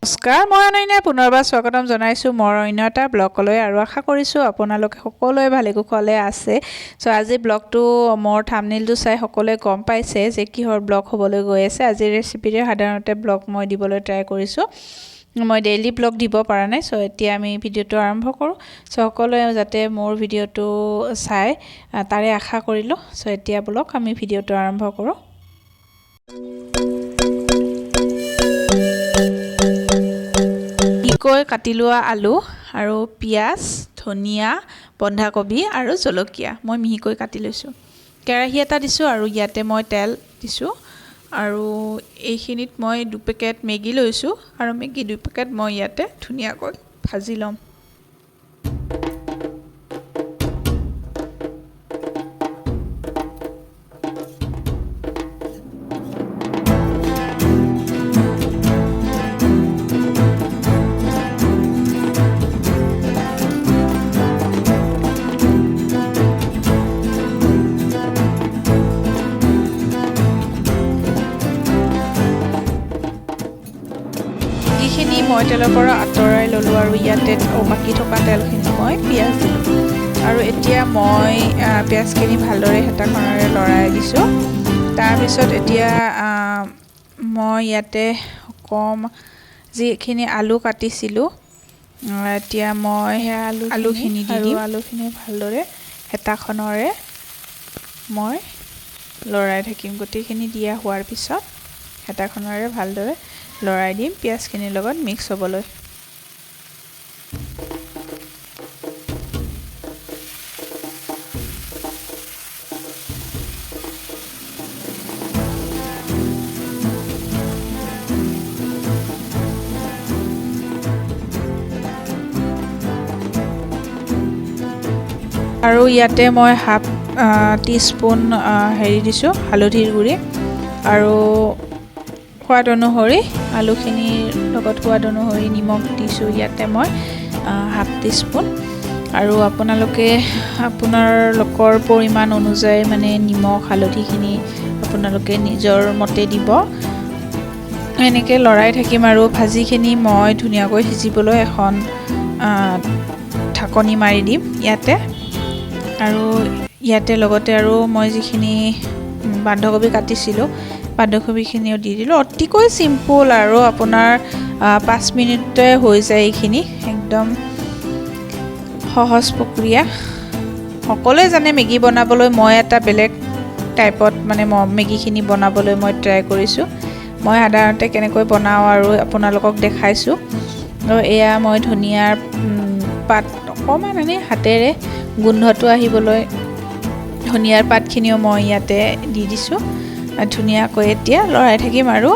নমস্কাৰ, মই অনন্যাই পুনৰবাৰ স্বাগতম জনাইছোঁ মোৰ অন্য এটা ব্লগলৈ আৰু আশা কৰিছোঁ আপোনালোকে সকলোৱে ভালে কুশলে আছে। আজি ব্লগটো মোৰ থাম্বনেইলটো চাই সকলোৱে গম পাইছে যে কিহৰ ব্লগ হ'বলৈ গৈ আছে। আজিৰ ৰেচিপিৰে সাধাৰণতে ব্লগ মই দিবলৈ ট্ৰাই কৰিছোঁ, মই ডেইলি ব্লগ দিব পৰা নাই। এতিয়া আমি ভিডিঅ'টো আৰম্ভ কৰোঁ। সকলোৱে যাতে মোৰ ভিডিঅ'টো চাই তাৰে আশা কৰিলোঁ। এতিয়া ব'লক আমি ভিডিঅ'টো আৰম্ভ কৰোঁ। মিহিকৈ কাটি লোৱা আলু আৰু পিঁয়াজ, ধনিয়া, বন্ধাকবি আৰু জলকীয়া মই মিহিকৈ কাটি লৈছোঁ। কেৰাহী এটা দিছোঁ আৰু ইয়াতে মই তেল দিছোঁ আৰু এইখিনিত মই 2 পেকেট মেগী লৈছোঁ আৰু মেগী 2 পেকেট মই ইয়াতে ধুনীয়াকৈ ভাজি ল'ম। মেগীখিনি মই তেলৰ পৰা আঁতৰাই ল'লোঁ আৰু ইয়াতে বাকী থকা তেলখিনি মই পিঁয়াজ দিলোঁ আৰু এতিয়া মই পিঁয়াজখিনি ভালদৰে হেতাখনেৰে লৰাই দিছোঁ। তাৰপিছত এতিয়া মই ইয়াতে কম যিখিনি আলু কাটিছিলোঁ, এতিয়া মই সেয়া আলুখিনি দি দিম। আলুখিনি ভালদৰে হেতাখনেৰে মই লৰাই থাকিম। গোটেইখিনি দিয়া হোৱাৰ পিছত হেতাখনেৰে ভালদৰে লৰাই দিম পিঁয়াজখিনিৰ লগত মিক্স হ'বলৈ। আৰু ইয়াতে মই হাফ টিস্পুন হেৰি দিছোঁ, হালধিৰ গুড়ি, আৰু সোৱাদ অনুসৰি আলুখিনিৰ লগত সোৱাদ অনুসৰি নিমখ দিছোঁ ইয়াতে মই হাফ টিস্পুন। আৰু আপোনালোকে আপোনালোকৰ পৰিমাণ অনুযায়ী মানে নিমখ হালধিখিনি আপোনালোকে নিজৰ মতে দিব। এনেকৈ লৰাই থাকিম আৰু ভাজিখিনি মই ধুনীয়াকৈ সিজিবলৈ এখন ঢাকনি মাৰি দিম ইয়াতে। আৰু ইয়াতে লগতে আৰু মই যিখিনি বন্ধাকবি কাটিছিলোঁ, বন্ধাকবিখিনিও দি দিলোঁ। অতিকৈ চিম্পুল আৰু আপোনাৰ 5 মিনিটতে হৈ যায় এইখিনি, একদম সহজ প্ৰক্ৰিয়া। সকলোৱে জানে মেগী বনাবলৈ, মই এটা বেলেগ টাইপত মানে মেগীখিনি বনাবলৈ মই ট্ৰাই কৰিছোঁ। মই সাধাৰণতে কেনেকৈ বনাওঁ আৰু আপোনালোকক দেখাইছোঁ। আৰু এয়া মই ধনিয়াৰ পাত অকণমান এনেই হাতেৰে গোন্ধটো আহিবলৈ ধনিয়াৰ পাতখিনিও মই ইয়াতে দি দিছোঁ। ধুনীয়াকৈ এতিয়া লৰাই থাকিম আৰু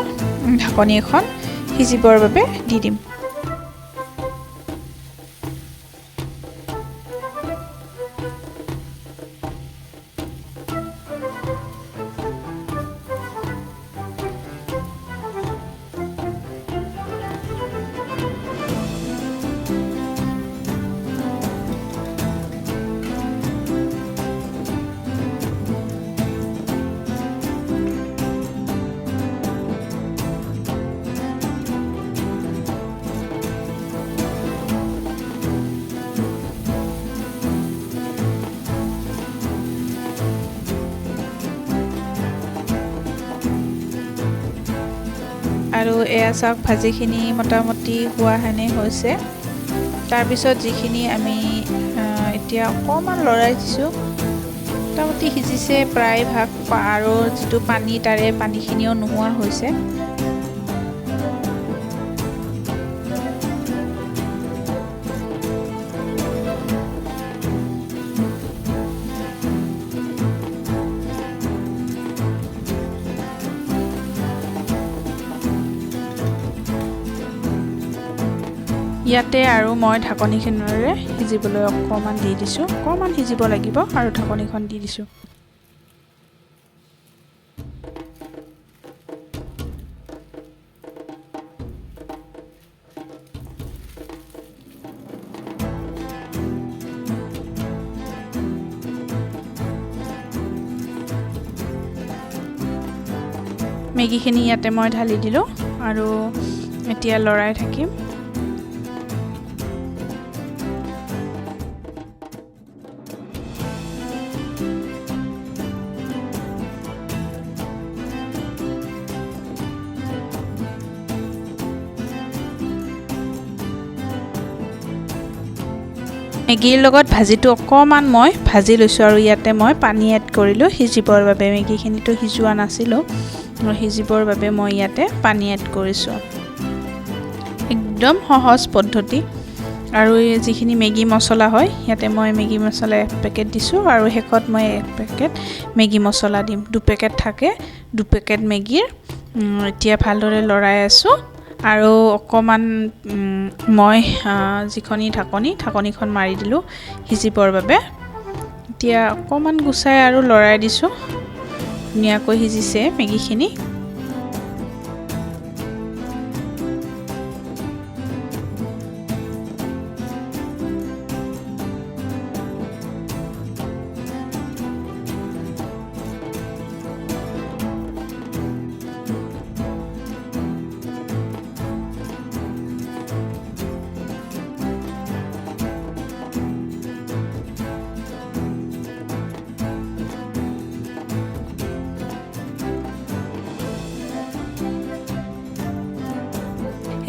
ঢাকনি এখন সিজিবৰ বাবে দি দিম। আৰু এয়া চাওক, ভাজিখিনি মোটামুটি হোৱা হেনে হৈছে। তাৰপিছত যিখিনি আমি এতিয়া অকণমান লৰাই দিছোঁ, মোটামুটি সিজিছে প্ৰায়ভাগ আৰু যিটো পানী তাৰে পানীখিনিও নোহোৱা হৈছে। ইয়াতে আৰু মই ঢাকনিখনেৰে সিজিবলৈ অকণমান দি দিছোঁ। অকণমান সিজিব লাগিব আৰু ঢাকনিখন দি দিছোঁ। মেগীখিনি ইয়াতে মই ঢালি দিলোঁ আৰু এতিয়া লৰাই থাকিম। মেগীৰ লগত ভাজিটো অকণমান মই ভাজি লৈছোঁ আৰু ইয়াতে মই পানী এড কৰিলোঁ সিজিবৰ বাবে। মেগীখিনিতো সিজোৱা নাছিলোঁ, সিজিবৰ বাবে মই ইয়াতে পানী এড কৰিছোঁ। একদম সহজ পদ্ধতি। আৰু এই যিখিনি মেগী মছলা হয়, ইয়াতে মই মেগী মছলা 1 পেকেট দিছোঁ আৰু শেষত মই 1 পেকেট মেগী মছলা দিম। 2 পেকেট থাকে, 2 পেকেট মেগীৰ। এতিয়া ভালদৰে লৰাই আছোঁ আৰু অকণমান মই যিখনি ঢাকনিখন মাৰি দিলোঁ সিজিবৰ বাবে। এতিয়া অকণমান গুচাই আৰু লৰাই দিছোঁ। ধুনীয়াকৈ সিজিছে মেগীখিনি।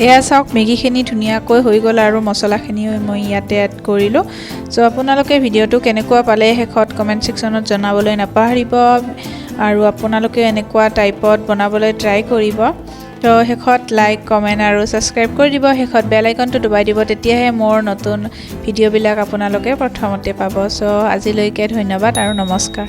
এয়া চাওক, মেগীখিনি ধুনীয়াকৈ হৈ গ'ল আৰু মছলাখিনিও মই ইয়াতে এড কৰিলোঁ। আপোনালোকে ভিডিঅ'টো কেনেকুৱা পালে শেষত কমেণ্ট ছেকশ্যনত জনাবলৈ নাপাহৰিব আৰু আপোনালোকে এনেকুৱা টাইপত বনাবলৈ ট্ৰাই কৰিব। শেষত লাইক, কমেণ্ট আৰু ছাবস্ক্ৰাইব কৰি দিব। শেষত বেল আইকনটো দবাই দিব, তেতিয়াহে মোৰ নতুন ভিডিঅ'বিলাক আপোনালোকে প্ৰথমতে পাব। আজিলৈকে ধন্যবাদ আৰু নমস্কাৰ।